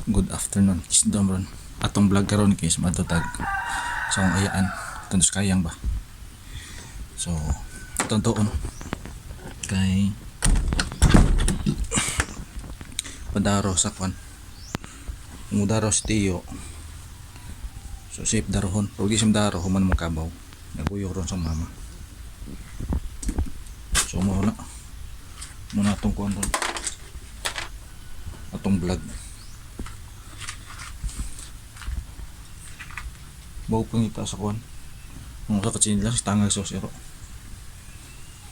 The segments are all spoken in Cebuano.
Good afternoon. Kisdom ron. Atong vlog karon kay maadto tag sa akong ayaan. Tandos kayang ba. So, atong tuon kay padaro sa kwan. Mudaro si Tiyo. So safe darohon. Pag di siya daro, human mo kabaw. Naguyok ron sa mama. So mo na. Muna atong kuan ron. Atong vlog. Bago pangita sa kuan. Mga sa katsinila, si tangag sa siro.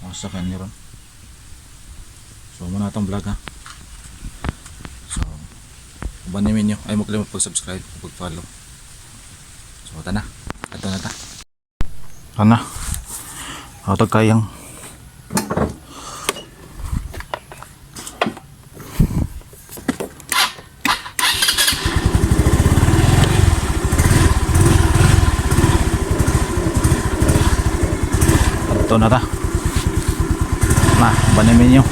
Mga sa kanya ron. So muna atong vlog ha. So, uban ninyo. Ay mo kalimot pag-subscribe, pag-follow. So, tana. Ato na ta. Tana. Ato kayang. Ato na ta. Na, uban ninyo.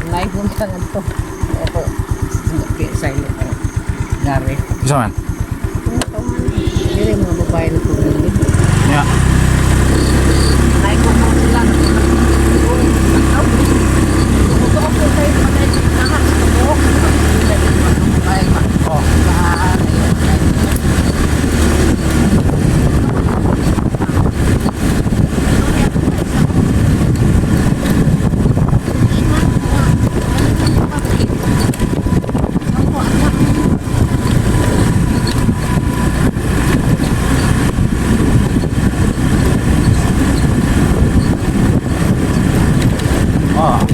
May punta nga to. Ako, silent. Gari. Isa man. Hindi mga babae na pumili. Yeah. Nay ko mo sila. Oh. Oh.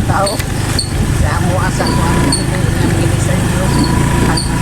Tao sa amo asa ko ang ginisan nyo kanta.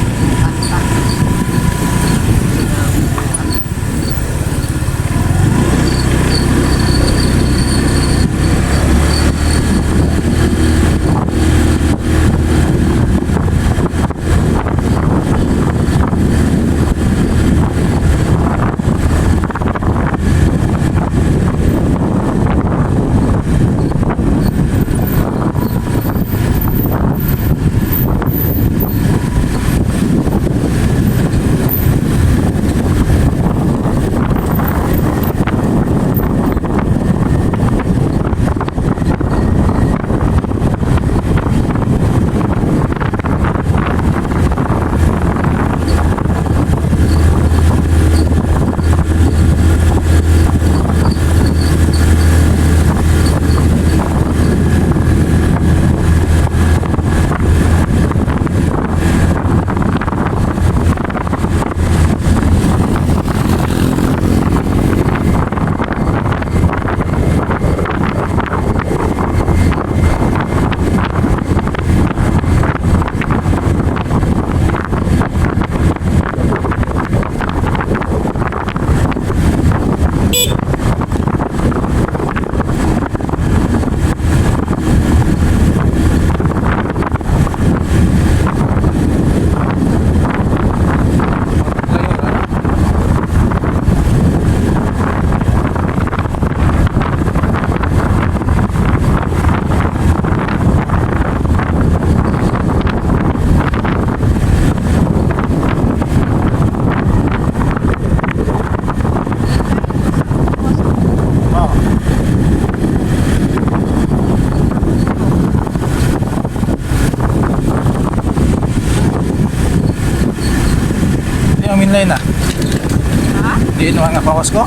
Diin naman nga pawas ko.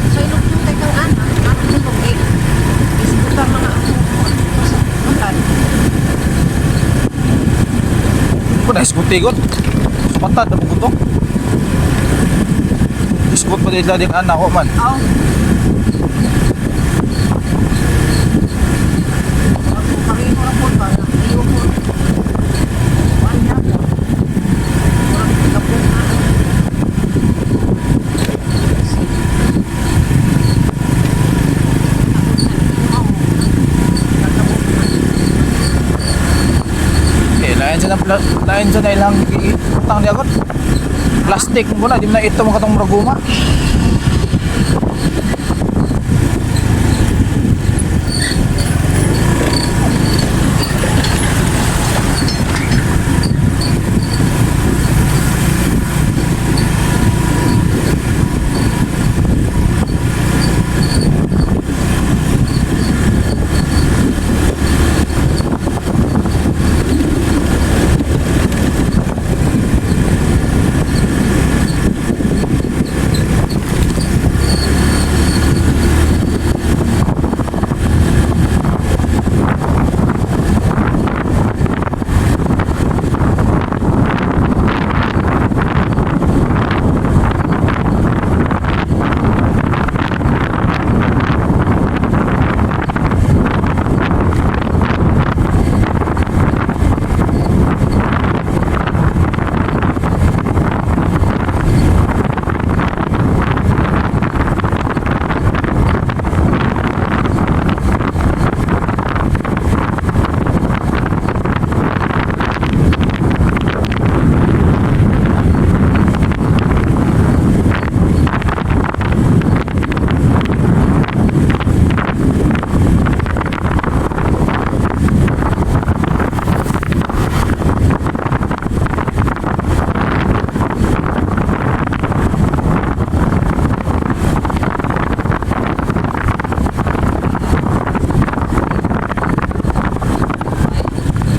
Sa ilog yung kay kang anak, anak sa tubig. Isbutan mga ako sa matad. Ko na isgot-igot. Matad na buto. Isgot pa dito ding anak ko man. Aw. Ako parino ako ba na iyo ko. Wala ko. Murag gapon na. Eh, lain sa na lain sa na ilang utang di agot. Plastic mo na, di mo na ito mo katong muraguma.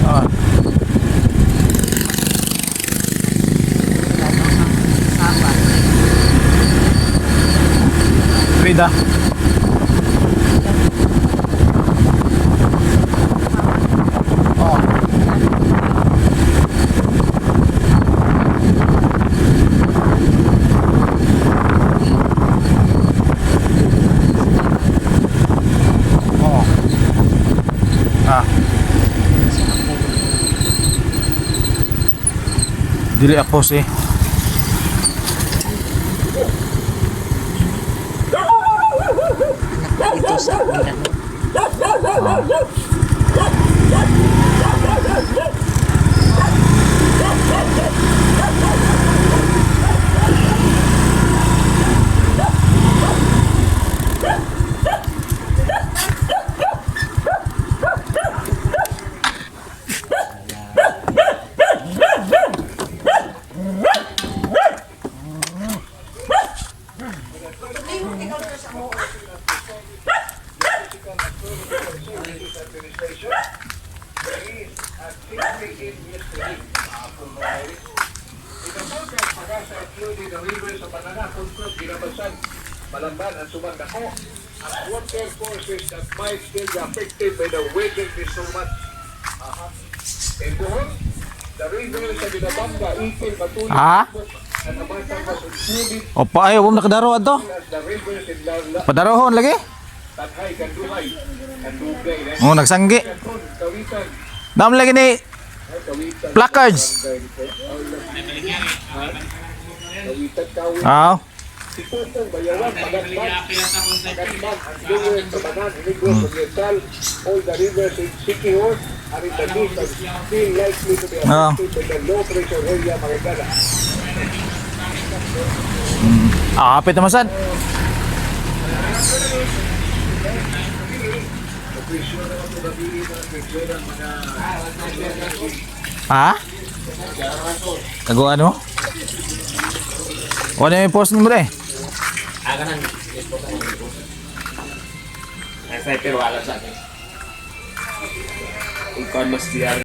Ah, Frida. Oh. Oh. Ah. Dili ako si. Ito sa akin. Malamban at Sumandako as water courses that might still be affected by the weather disturbance. Aha. In Bohol, the river sa Binabanga, Itil, Matuloy, Ah? and Amatang was included Opa ayo bum nakadaro adto. as the rivers in Lala, Padarohon lagi. Tanhay, Kanduhay, Kandugay, Oh, nagsanggi. Kanton, Kawitan, Dam lagi ni ay, Kawitan, placards. Kawitan, Kawit, Ah. Sikutong, Bayawan, Magatman, Magatman, ang Lower, Tabanan, Negros Oriental, all the rivers in Siquijor are in the list and still likely to be Ah. affected by the low pressure area, Marigala. Ah, apit naman sad. Ha? Kaguan mo? Wala yung post mo eh. Aga nang Ay, pero alam sa akin. Ikaw mas diyan.